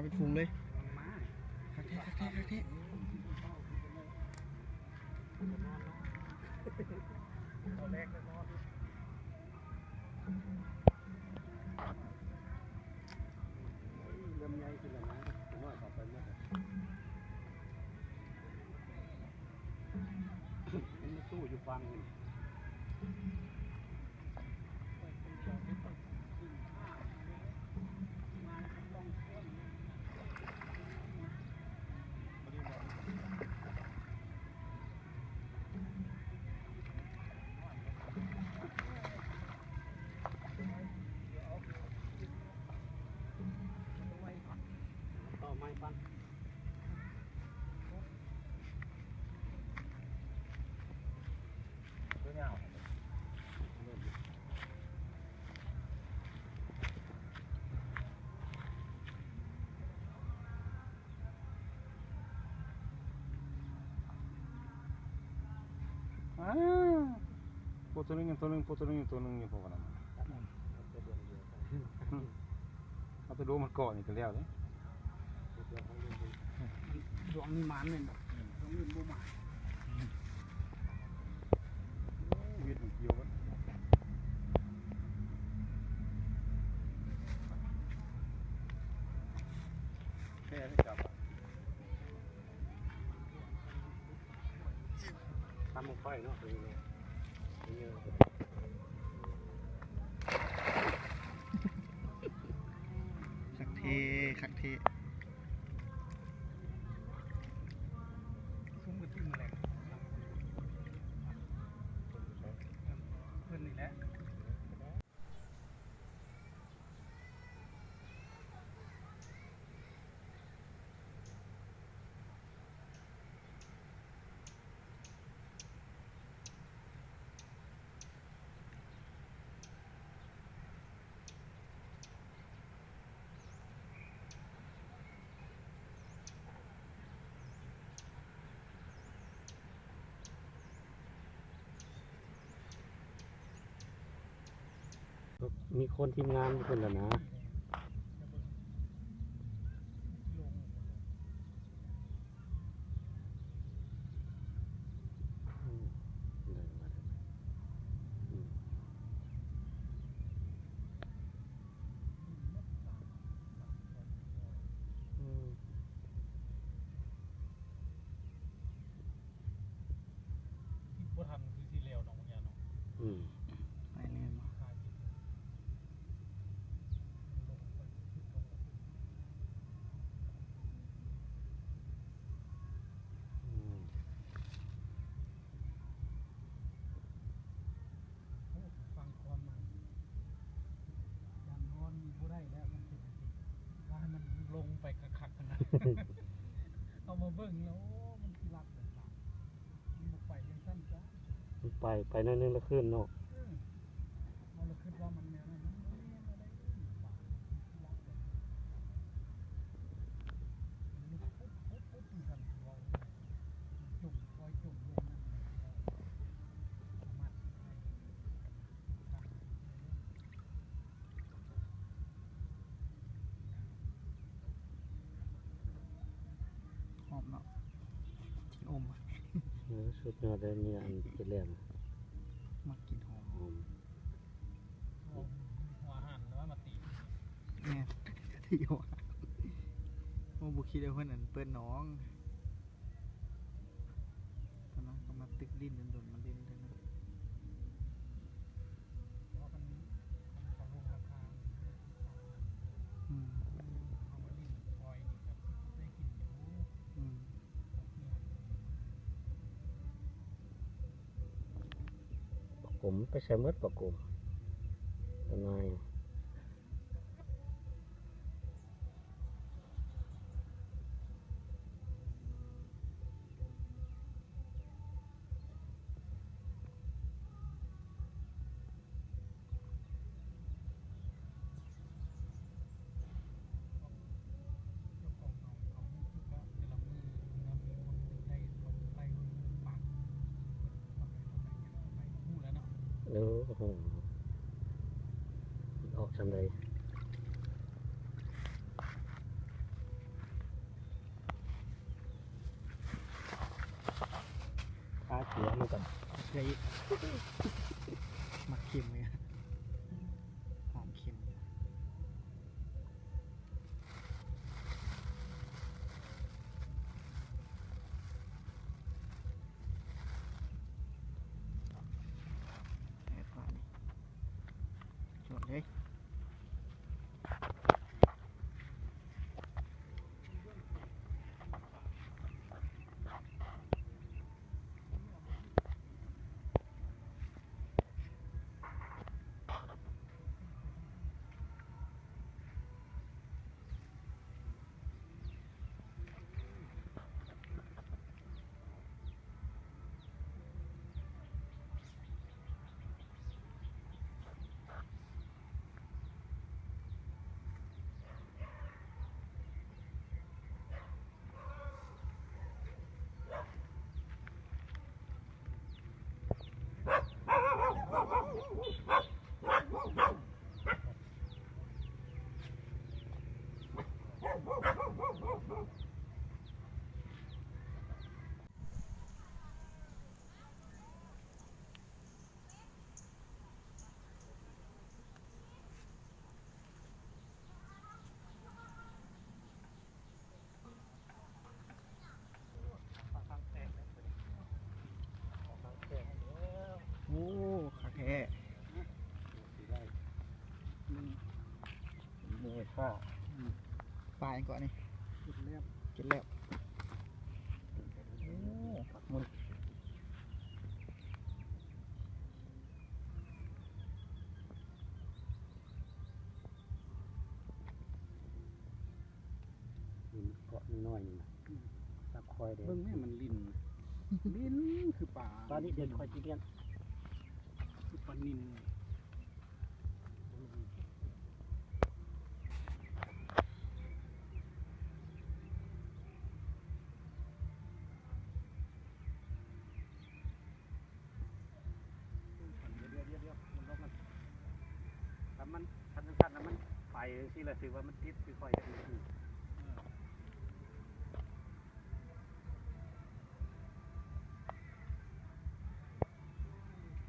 ເປັນຝູງເລີຍ. ຄັກແທ້ ຄັກແທ້ ຄັກແທ້. ເລີ່ມໃຫຍ່ຂຶ້ນແລ້ວນະ ນ້ອຍເຂົ້າໄປໝົດ. ມັນມາສູ້ຢູ່ຝັ່ງນີ້. ຕໍ່ໄມ້ປັ້ນ. ອ້າວ ໂພດໂຕໜຶ່ງ ໂຕໜຶ່ງ ໂພດໂຕໜຶ່ງ ໂຕໜຶ່ງ ຢູ່ພວກນັ້ນ. ເອົາແຕ່ດວງມັນເກາະນີ້ກໍແລ້ວເດ້. ດວງນີ້ໝານແມ່ນບໍ່? ດວງອື່ນບໍ່ໝານ. ເວັດມັນກ່ຽວກັນ. ແຕ່ໄດ້ຈັບ ຕຳບັ້ງໄຟເນາະ ຕົວນີ້ເນາະ. ຄັກແທ້ ຄັກແທ້. ຊຸມກັນຕິດມາແລ້ວ ເພິ່ນນີ້ແຫຼະ. ມີຄົນທີມງານຢູ່ພຸ້ນແລ້ວນະ. ອືມ ໄດ້ມາແລ້ວ ອືມ ອືມ. ຄິດບໍ່ທັນຄືຊິແລ້ວເນາະ ບາງຢ່າງເນາະ. ອືມ ໄປແລ້ວບໍ່? ອືມ. ໂອ້ ຟັງຄວາມມັນ ຢ້ານນອນບໍ່ໄດ້ແລ້ວ ມັນເປັນຈັ່ງຊີ້ ວ່າໃຫ້ມັນລົງໄປຄັກໆ ຫັ້ນນະ. ເອົາມາເບິ່ງແລ້ວ ໂອ້ ມັນຊິຫຼັບໄປຊະ ມັນບໍ່ໄປຈັ່ງຊັ້ນຊະ. ມັນໄປ ໄປໜ້ອຍໜຶ່ງລະຄືນເນາະ. ເອີ ເຮົາລະຄິດວ່າມັນແນວນັ້ນ ມັນບໍ່ແມ່ນແນວໃດ ມັນຊິຫຼັບໄປ ມັນຫຼຸດປຸບ ປຸບ ປຸບ ຈັ່ງຊັ້ນ ເວົ້າ ຈົມ ຄ່ອຍຈົມລົງນັ້ນ ສາມາດ ຫອມເນາະ ກິນອົມ. ເອີ ສຸດຍອດເລີຍ ມີອັນເຮັດແລ້ວ ມັກກິນຫອມ ຫອມ ຫົວຫັນວ່າມາຕີ ແມ່ນ ຕີຫົວ ໂອ້ ບໍ່ຄິດວ່າເພິ່ນອັນເປີດໜອງ. ຕອນນັ້ນກໍມາຕຶກດິນດົນໆ ມາຫຼິ້ນເທື່ອໜຶ່ງ. ອືມ ອືມ ປາກົມໄປໃສໝົດ ປາກົມ ຕານາຍ. ເອີ ອອກຊ່ຳໃດ. ເກືອອີກ ມັກເຄັມເລີຍ ຫອມເຄັມ. ແລ້ວກໍນີ້ ຈວດເລີຍ. ໂອ້ ຄັກແທ້ ນີ້ ປາຫຍັງເກາະນີ້ ກິນແລ້ວ ກິນແລ້ວ ໂອ້ ຄັກໝົດ. ເກາະນ້ອຍໆ ນີ້ນະ ອືມ ຈັບຄ່ອຍເດ້ ເບິ່ງແມ່ ມັນຫຼິ້ນ ຫຼິ້ນຄືປາ ປານີ້ເດັ່ນ ຂ້ອຍຊິລ້ຽງ ຄືປານິນ. ດຽວໆໆ ມັນລົງກັນ ຄັນມັນ ຄັນຊັ້ນໆ ລະມັນໄປຈັ່ງຊີ້ລະ ຖືວ່າມັນຕິດ ຄືຂ້ອຍເຮັດນີ້ຄື ເ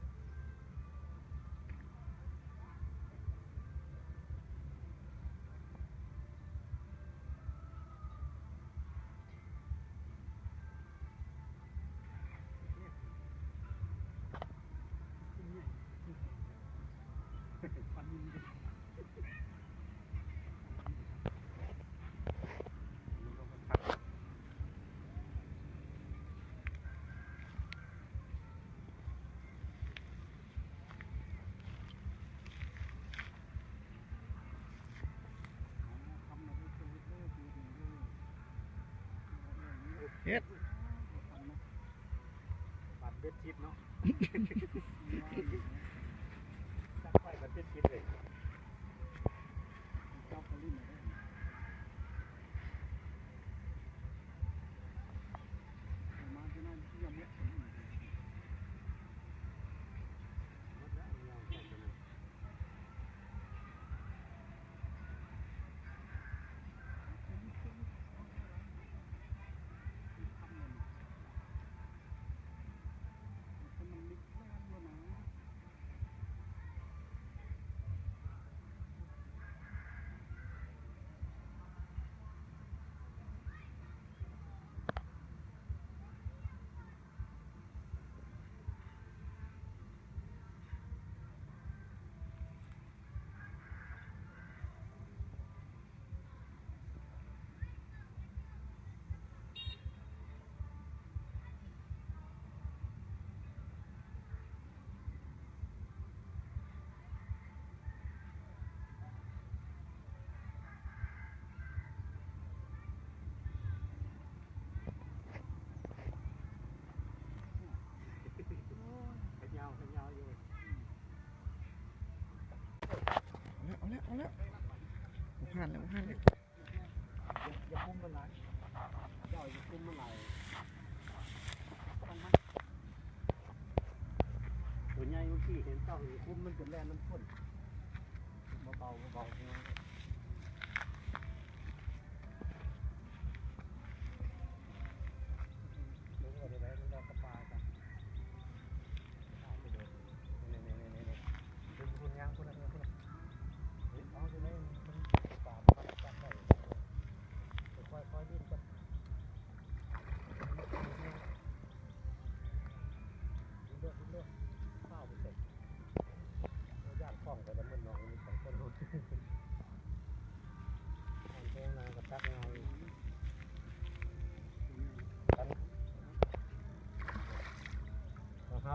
ອີ. ເຮັດ ບາດເບັດຕິດເນາະ ຈັບໄປບາດເບັດຕິດເລີຍ. ເອົາແລ້ວ ເອົາແລ້ວ ບໍ່ຜ່ານແລ້ວ ບໍ່ຜ່ານແລ້ວ. ຢ່າ ຢ່າຄຸມມັນຫຼາຍ ເຈົ້າຢ່າຄຸມມັນຫຼາຍ ຕົວໃຫຍ່ມັນຊິເຫັນເຈົ້າ ຢ່າຄຸມມັນຈົນແລ່ນນຳຄົນ ເບົາໆ ເບົາໆ ພີ່ນ້ອງ.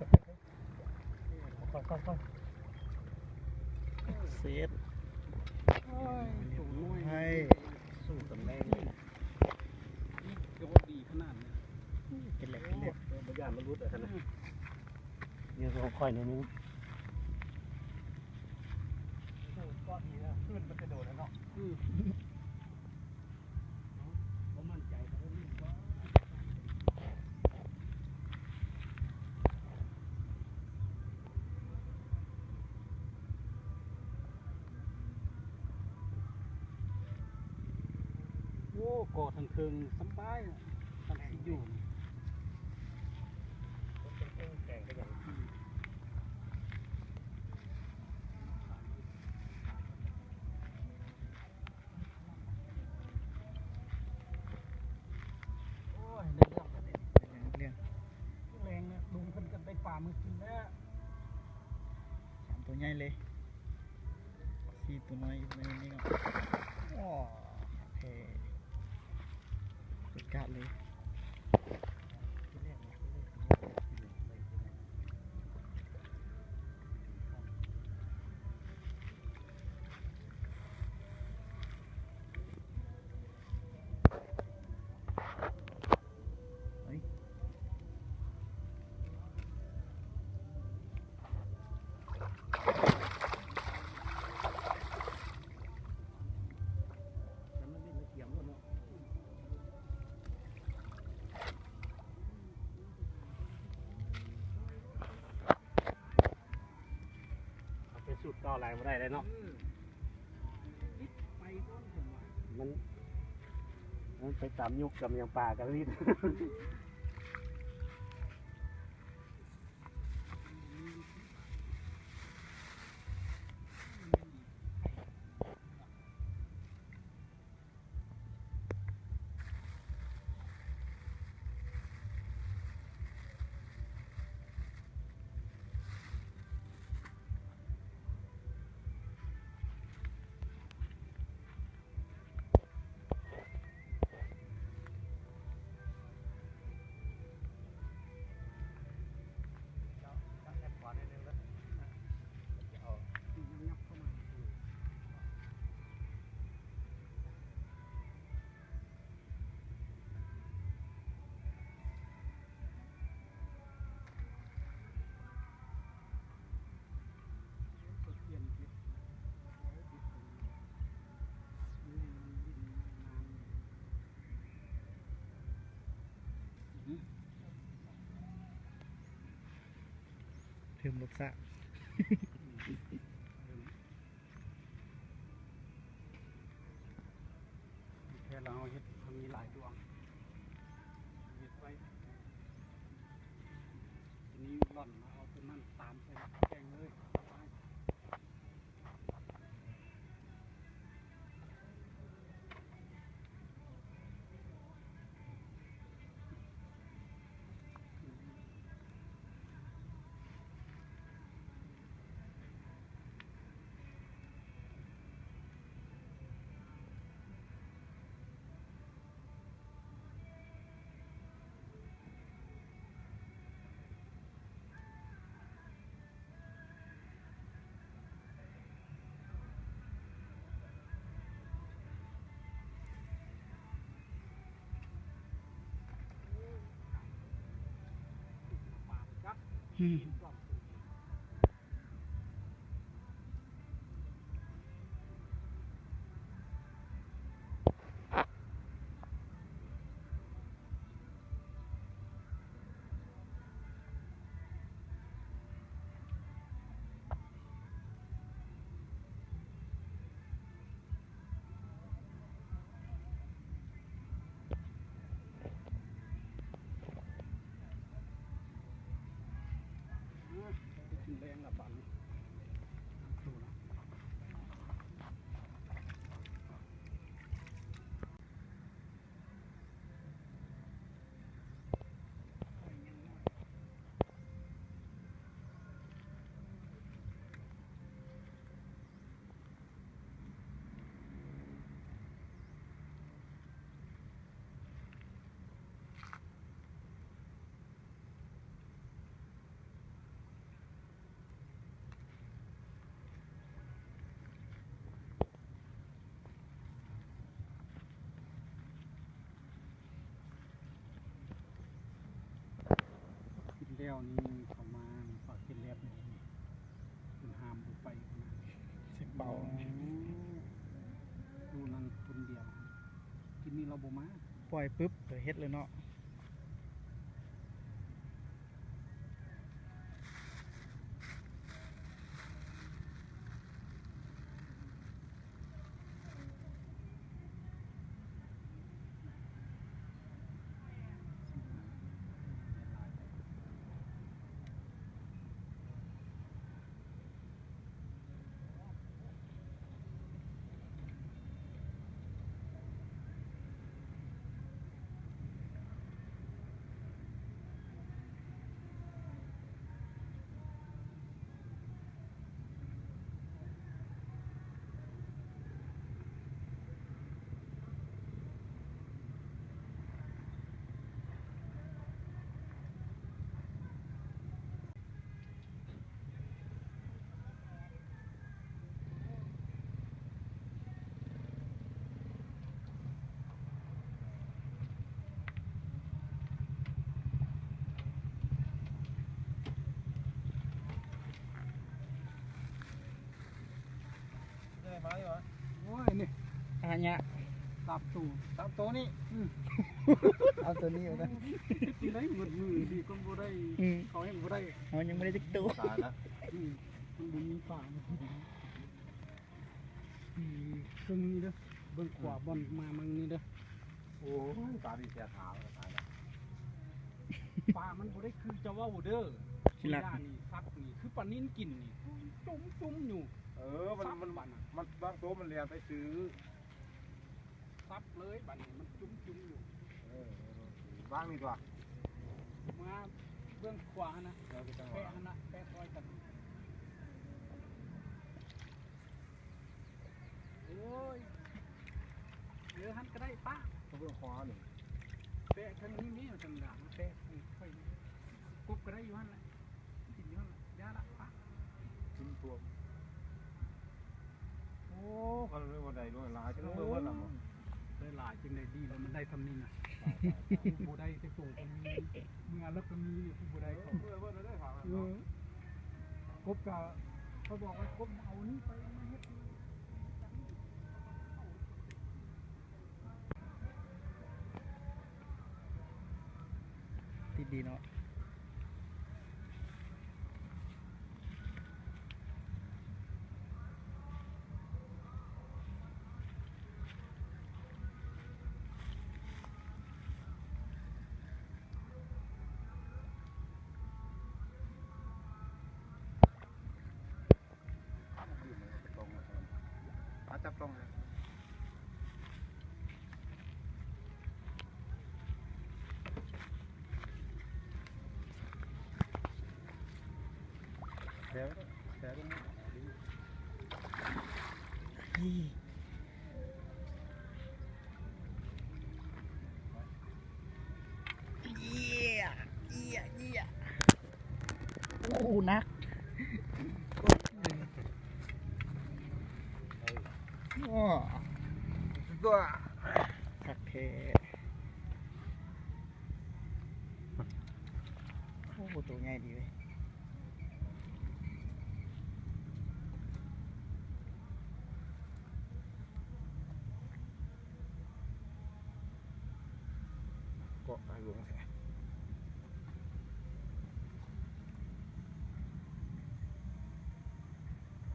ຄ່ອຍໆ ເຊັດ ໂອ້ຍ ໂຕນ້ອຍ ໃຫ້ ສູ້ຕຳແໜ່ງ ໂອ້ ດີຂະໜາດນີ້ ເປັນແຫຼກ ເປັນແຫຼກ ບໍ່ຢ້ານມັນຫຼຸດ ອັນນັ້ນນະ ນີ້ຂອງຂ້ອຍນີ້ ຄືນມັນຈະໂດດແລ້ວເນາະ ອືມ ບໍ່ໝັ້ນໃຈກໍບໍ່ມີກວ່າ ໂອ້ ກໍທາງເທິງສະບາຍ ຄັນຊິຢູ່ ແກງກໍຍັງ ໂອ້ຍ ໄດ້ເລື່ອງແລ້ວເດ ໄດ້ເລື່ອງ ແລງນະ ລຸງເພິ່ນກໍໄດ້ປາມາກິນແລ້ວ ສາມໂຕໃຫຍ່ເລີຍ ສີ່ໂຕນ້ອຍຢູ່ໃນນີ້ເນາະ ໂອ້ ເທ່ ສຸດຍອດເລີຍ. ເອົາແຕ່ສູດເກົ່າຫຼາຍບໍ່ໄດ້ເດ້ເນາະ ມັນ ມັນໄປຕາມຍຸກກັບຫຍັງ ປາກໍລີດ. ເພີ່ມລົດຊາດ. ແຄ່ລາວເຮັດ ເຮົາມີຫຼາຍດວງ ເຮັດໄວ້ ທີນີ້ລ່ອນມາເອົາຕົວນັ້ນຕາມໃສ່ແກງເລີຍ. ເ ອືມ. ຄິດແລ້ວນີ້ເຂົາມາ ເຂົາເຮັດແລັບນີ້ ເພິ່ນຫ້າມບໍ່ໄປນະ ຊິເປົ່າ ອືມ ຢູ່ນັ້ນຄົນດຽວ ກິນນີ້ລາວບໍ່ມາ ປ່ອຍປຶບກໍເຮັດເລີຍເນາະ. ໂອ້ຍ ນີ້ ອາຍະ ສາມໂຕ ສາມໂຕນີ້ ອືມ ເອົາໂຕນີ້ວ່າຊັ້ນ ເຮັດຈັ່ງໃດໝົດມື້ນີ້ກໍບໍ່ໄດ້ ອືມ ເຂົາແຮ່ງບໍ່ໄດ້ ເຮົາຍັງບໍ່ໄດ້ຈັກໂຕ ຕາຍລະ ອືມ ມັນບໍ່ມີປາ ອືມ ເບິ່ງນີ້ເດີ ເບິ່ງຂວາ ອືມ ບ່ອນມາເບິ່ງນີ້ເດີ ໂອ້ຍ ຕາດີແຊຂາວ ຕາຍລະ ປາມັນບໍ່ໄດ້ຄືເຈົ້າເວົ້າເດີ ຂີ້ລັກ ນີ້ ສັດນີ້ ຄືປານິນກິນນີ້ ຈຸ້ມໆຢູ່ ເອີ ມັນ ສັດ ມັນ ມັນ ບາງໂຕມັນແລ່ນໄປຊື້ ສັບເລີຍ ບາດນີ້ມັນຈຸ້ມໆຢູ່ ເອີ ວາງນີ້ຕົວະ ມາເບື້ອງຂວາຫັ້ນນະ ເອີ ໄປທາງຂວາ ແປະຫັ້ນນະ ແປະຮອຍກັນ ໂອ້ຍ ເອີ ຫັ້ນກໍໄດ້ປະ ເບື້ອງຂວານີ້ ແປະທາງນີ້ນີ້ ທາງດານ ແປະທາງໄຟ ກົບກໍໄດ້ຢູ່ຫັ້ນແຫຼະ ກິນຢູ່ຫັ້ນລະ ຢ່າລະປະ ກິນຖ້ວມ ໂອ້ ຄັນເລີຍວ່າໄດ້ຫຼາຍ ຈັກເບິ່ງວ່າລະ ໄດ້ຫຼາຍຈຶ່ງໄດ້ດີ ແລ້ວມັນໄດ້ສ່ຳນີ້ນະ ຜູ້ບໍ່ໄດ້ຈັກໂຕກໍມີ ເມື່ອລະກໍມີຜູ້ບໍ່ໄດ້ ເອີ ເມື່ອເບິ່ງໄດ້ຖາມ ເອີ ກົບກະ ເຂົາບອກວ່າກົບເອົານີ້ໄປມາເຮັດ ຕິດດີເນາະ ເຢ້ ເຢ້ ເຢ້ ໂອ້ ໜັກ ໂອ້ ຄັກແທ້ ໂອ້ ໂຕໃຫຍ່ດີເວີຍ. ເກາະກາຍຫຼວງແທ້.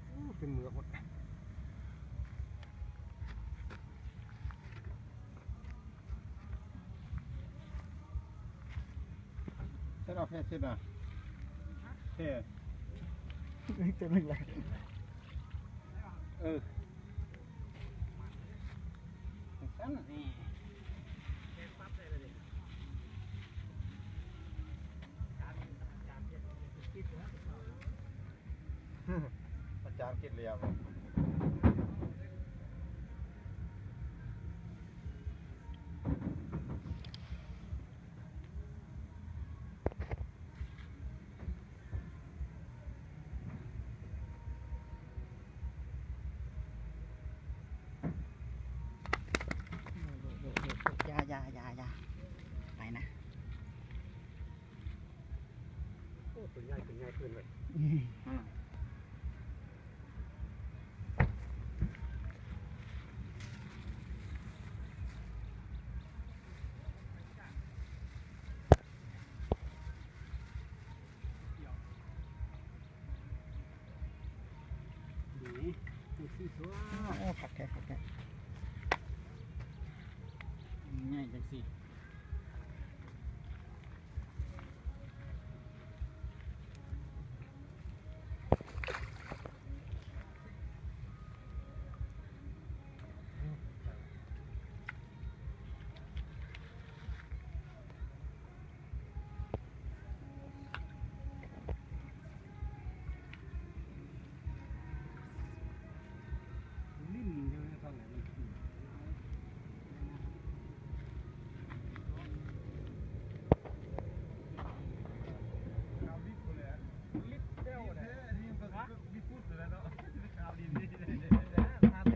ໂອ້ ເປັນເໝືອກໝົດ. ເຊັດເອົາແພເຊັດນະ ແພ ເອີ ຈັ່ງຊັ້ນ ນີ້ ອາຈານຄິດແລ້ວ. ຢ່າ ຢ່າ ຢ່າ ຢ່າ ໄປນະ. ໂອ້ ຕົວໃຫຍ່ ຕົວໃຫຍ່ຂຶ້ນເວີຍ. ອືມ ນີ້ ໂອ້ ຄັກແທ້ ຄັກແທ້ ໃຫຍ່ຈັ່ງຊີ້.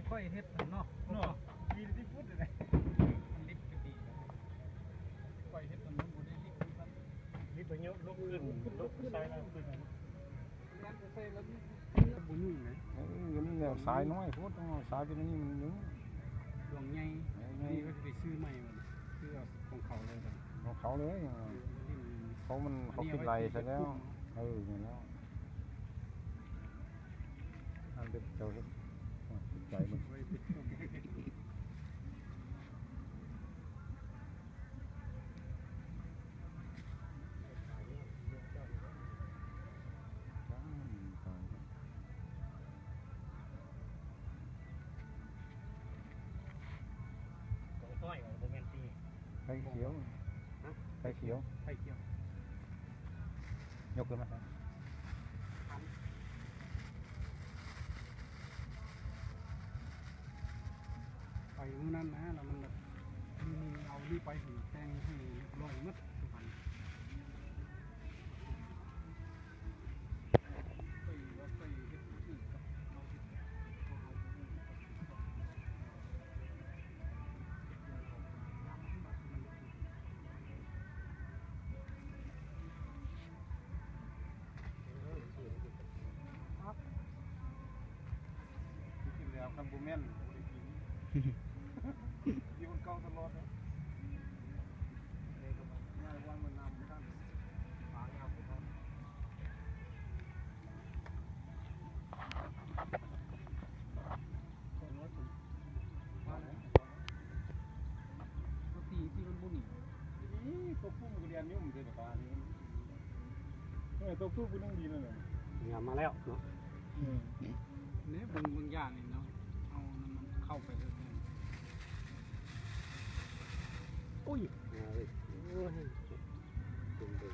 ຂ້ອຍເຮັດເນາະ ເນາະ ດີທີ່ສຸດເລີຍ ມັນລິບກໍດີ ຂ້ອຍເຮັດມັນບໍ່ໄດ້ລິບຄືກັນ ລິບໄປຍົກລົງຂຶ້ນ ລົງໃສ່ນັ້ນ ແລ່ນໄປໃສ່ແລ້ວມັນບໍ່ຫຍຸ້ງນະ ເອີ ມັນແລ້ວສາຍນ້ອຍໂພດ ຕ້ອງເອົາສາຍເປັນອັນນີ້ມັນຫຍຸ້ງ ດວງໃຫຍ່ ດວງໃຫຍ່ ນີ້ກໍຊິໄປຊື້ໃໝ່ມັນ ຄືເອົາຂອງເຂົາເລີຍ ຂອງເຂົາເລີຍ ເອີ ເຂົາມັນ ເຂົາຄິດໄລ່ຊະແລ້ວ ເອີ ແມ່ນແລ້ວ. ອັນເປັນເຈົ້າເຮັດ ອາ ເປັນໃຈມັນ ຂອງຂ້ອຍບໍ່ແມ່ນຕິ ໄຟຂຽວ ຮະ ໄຟຂຽວ ໄຟຂຽວ ຍົກຂຶ້ນມາ ໄປມື້ນັ້ນນະ ແລ້ວມັນແບບ ນີ້ ນີ້ ເອົານີ້ໄປ ແຕ່ງໃຫ້ຮຽບຮ້ອຍໝົດ ສຸພັນ. ກິນແລ້ວຄັນບໍ່ແມ່ນບໍ່ໄດ້ກິນ ຢູ່ຄົນເກົ່າຕະຫຼອດເນາະ ເລີຍກໍມາ ຍ້າຍວັນມານຳທ່ານ ປາຍາວໄປທ່ານ. ຕົວຕີທີ່ມັນບໍ່ໜີ ນີ້ຕົວຜູ້ມັນກໍແລ່ນຫຍຸ້ມໃສ່ປານີ້ ເອີ ຕົວຜູ້ມັນຍັງດີນັ້ນແຫຼະ ຍາມມາແລ້ວເນາະ ເອີ ນີ້ເບິ່ງ ເບິ່ງຢ່າງນີ້ເນາະ ເອົານ້ຳມັນເຂົ້າໄປເລີຍ ໂອ້ຍ ໂອ້ຍ ເບິ່ງ ເບິ່ງ.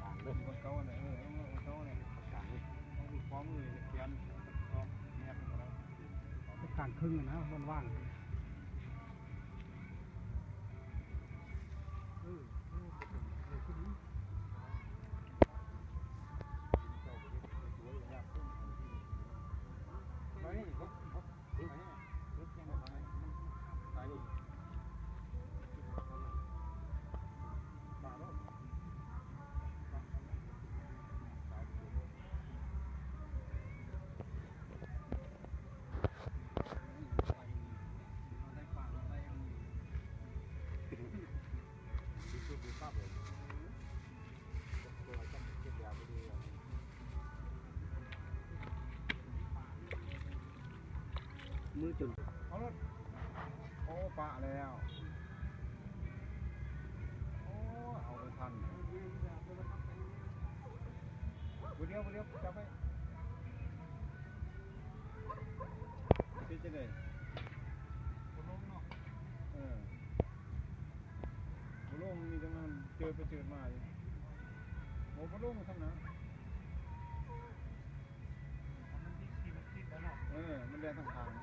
ກາງເດີ ເອົາເອົາເອົາເອົາເອົາເອົາ ກາງເດີ ເອົາມືຂວາມືແຂນ ເອົາແນບເຂົ້າໄປ ກາງເຄິ່ງນະ ມັນວ່າງ. ປາໂລດ ມືຈົນ ເອົາລົດ ໂອ້ ປະແລ້ວ ໂອ້ ເອົາບໍ່ທັນ ບໍ່ດຽວ ບໍ່ດຽວ ຈັບໄວ້ ເຮັດຈັ່ງໃດ ບໍ່ລົງເນາະ ເອີ ບໍ່ລົງ ມີແຕ່ມັນເຈີໄປເຈີມາຢູ່ ບໍ່ ບໍ່ລົງຊັ້ນນະ ມັນຕິດ ທີ່ມັນຕິດແລ້ວເນາະ ເອີ ມັນແລ່ນທາງຂ້າງ